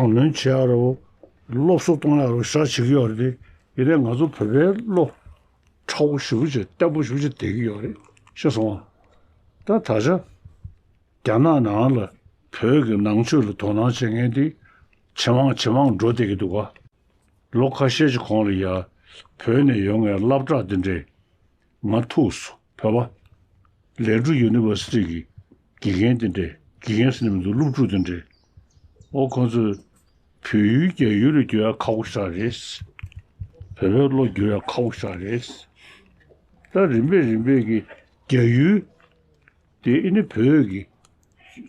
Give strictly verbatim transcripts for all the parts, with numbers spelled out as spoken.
ལོན་བྱེད་ཡག་རེད་བོ། སློབ་གསོ་གཏོང་ཡག་རེད་བོ་ཞེ་དྲག་བྱེད་ཀྱི་ཡོད་རེད་དེ། ཡིན་ནའི་ང་ཚོ་བོད་པའི་བློ་མཁྲེགས་པོ་ཞེ་པོ་ཅིག་བརྟན་པོ་ཞེ་པོ་ཅིག་བསྡད་ཀྱི་ཡོད་རེད། ཤེས་སོང་ང་། ད་ད་ཆ་རྒྱ་ནག་ནང་ལ་བོད་ཀྱི་ནང་ཆོས་ལ་དོ་སྣང་བྱེད་མཁན་དེ་ཇེ་མང་ཇེ་མང་འགྲོ་བསྡད་ཀྱི་འདུག་ག། ལོ་ཁ་ཤས་ཀྱི་གོང་ལ་ཡ། བོད་ནས་ཡོང་མཁན་སློབ་གྲྭ་འདི་འདྲས་ང་ཐུག་སོང་། བོད་པ། ལན་ཀྲུའུ་ཡུ་ནི་ཝར་སི་ཊི་གི་དགེ་རྒན་འདི་འདྲས། དགེ་རྒན་ཟེར་ནས་མི་འདུག་སློབ་ཕྲུག་འདི་འདྲས། ཨོ་ཁོང་ཚོས་བོད་ཡུལ་རྒྱ་ཡུལ་ལ་བསྒྱུར་ཡག་ཁག་པོ་ཞེ་དྲག་རེད། བོད་པའི་བློ་བསྒྱུར་ཡག་ཁག་པོ་ཞེ་དྲག་རེད། ད་རིམ་པས་རིམ་པས་ཀྱི་རྒྱ་ཡུལ་དེ་ཨེ་ནི་བོད་ཀྱི་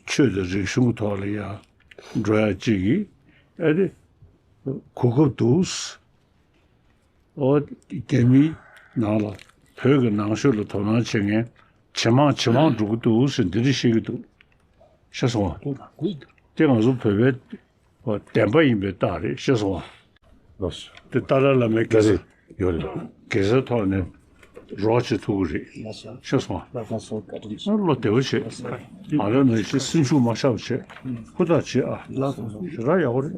ཆོས་དང་རིག་གཞུང་གི་ཐོག་ལ་ཡང་འགྲོ་ཡག་ཅིག་གི་ཨེ་ནི་གོ་སྐབས་འདུག། ཨོ་རྒྱ་མིའི་ནང་ལ་བོད་ཀྱི་ནང་ཆོས་ལ་དོ་སྣང་བྱེད་མཁན་ཇེ་མང་ཇེ་མང་འགྲོ་གི་འདུག་ཟེར་འདི་འདྲ་བཤད་ཀྱི་འདུག། ཤེས་སོང་ང་། དེ་ང་ཚོ་བོད་པའི་བདེན་པ་ཡིན་པའི་རྟགས་རེད། ཤེས་སོང་ང་། ལགས་སོ། དེ་ཏཱ་ལའི་བླ་མའི་རྒྱལ་ས། ཡོད་རེད། རྒྱལ་སའི་ཐོག་ནས་རོགས་བྱེད་ཐུབ་ཀྱི་རེད། ལགས་སོ། ཤེས་སོང་ང་། ལགས་སོ། བཀའ་དྲིན་ཆེ། བློ་བདེ་པོ་བྱེད། ང་རང་ནང་བཞིན་སེམས་ཤུགས་མ་ཆག་པ་བྱེད། ཧུར་ཐག་བྱེད་ཨ། ལགས་སོ། ཞེ་དྲག་ཡག་པོ་རེད།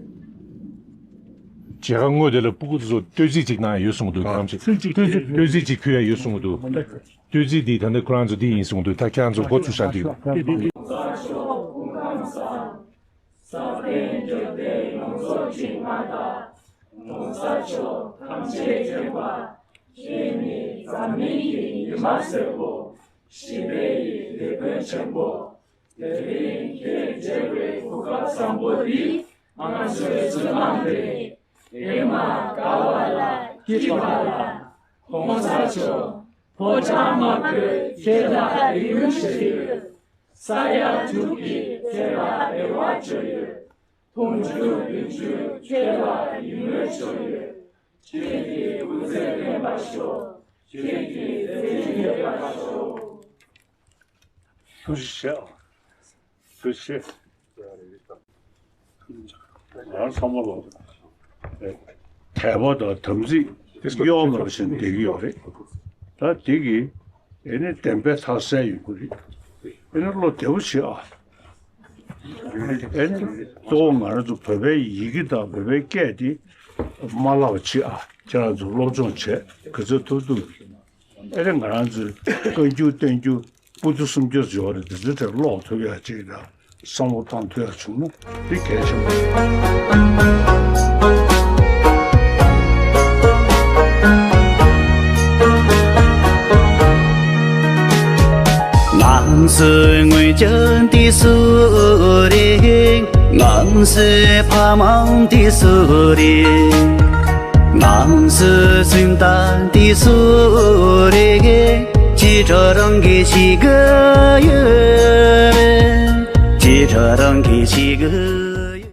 མཇལ་ཁ་དངོས་དེ་ལ་སྤུ་གུ་དེ་ཚོ་བསྟོད་ཚིག་ཅིག་གནང་ཡ་ཡོད་གསུངས་འདུག། གང་ཅིག་བསྟོད་ཚིག་བསྟོད་ཚིག་ཅིག་ཕུལ་ཡ་ཡོད་གསུངས་འདུག། བསྟོད་ཚིག་འདི་ད་ནི་ཁོ་རང་ཚོ་འདི་ཡིན་གསུངས་འདུག། ད་ཁྱེད་རང་ཚོ་འགོ་ཚུགས་ཤག་འདི། ས་སྟེང་འབྱོར་པའི་ལང་ཚོ་ཁྲིད་མངའ་བདག །ྋགོང་ས་མཆོག་ཐམས་ཅད་མཁྱེན་པ། ཁྱེད་ནི་འཛམ་གླིང་གི་ཉི་མ་སེར་པོ། ཞི་བདེ་ཡི་ལེགས་དཔོན་ཆེན་པོ། དེ་རིང་ཁྱེད་མཇལ་བའི་གོ་སྐབས་བཟང་པོ་འདི་ང་ཚོའི་བསོད་ནམས་རེད། ཨེ་མ་དགའ་བ་ལ་སྐྱིད་པ་ལ། ྋགོང་ས་མཆོག །ཕོ་བྲང་དམར་པོས་ཁྱེད་ལ་རེ་སྐུལ་ཞུས་ཡོད། ས་ཡ་དྲུག་གིས་ཁྱེད་ལ་རེ་བ་བཅོལ་ཡོད། དུང་ཕྱུར་བདུན་ཅུ་ཁྱེད་ལ་ཡིད་སྨོན་ཞུ་ཡོད། ཁྱེད་ཀྱི་སྐུ་ཚེ་བརྟན་པར་ཤོག །ཁྱེད་ཀྱི་མཛད་འཕྲིན་རྒྱས་པར་ཤོག །ཐུགས་རྗེ་ཆེ། ཐུགས་རྗེ་ཆེ། ང་ཚང་མ་ལ་དད་པ་དང་དམ་ཚིག་གཡོ་མེད་པ་ཞིག་བསྡད་ཀྱི་ཡོད་རེད། ད་དེ་གི་ཨེ་ནི་བདེན་པའི་མཐའ་གསལ་ཡོང་གི་རེད། ཨེ་ནི་བློ་བདེ་པོ་བྱེད་ཨ། ཨེ་ནི་གཙོ་བོ་ང་རང་ཚོ་བོད་པའི་ཡི་གེ་དང་བོད་པའི་སྐད་དེ་མ་བརླག་པ་བྱེད་ཨ། ཁྱེད་རང་ཚོ་སློབ་སྦྱོང་བྱེད་ག་ཚོད་ཐུབ་ཐུབ། ཨེ་རེད། ང་རང་ཚོས་བཀའ་འགྱུར་བསྟན་འགྱུར་པོ་ཏི་སུམ་སྐྱོར་ཡོད་རེད། འདི་ཚོའི་གྲས་ཀློག་ཐུབ་ཡག་ཅིག་དང་བསམ་བློ་བཏང་ཐུབ་ཡག་བྱུང་ན་འདི་གལ་ཆེན་པོ་རེད། ང་ཚོའི་སྔོན་བྱོན་དེ་སུ་རེད། ང་ཚོའི་ཕ་མ་དེ་སུ་རེད། ང་ཚོའི་སེམས་ཐག་དེ་སུ་རེད། ཅི་ཁྲ་རང་གི་ཞིག་གི་ཡོད། ཅི་ཁྲ་རང་གི་ཞིག་གི།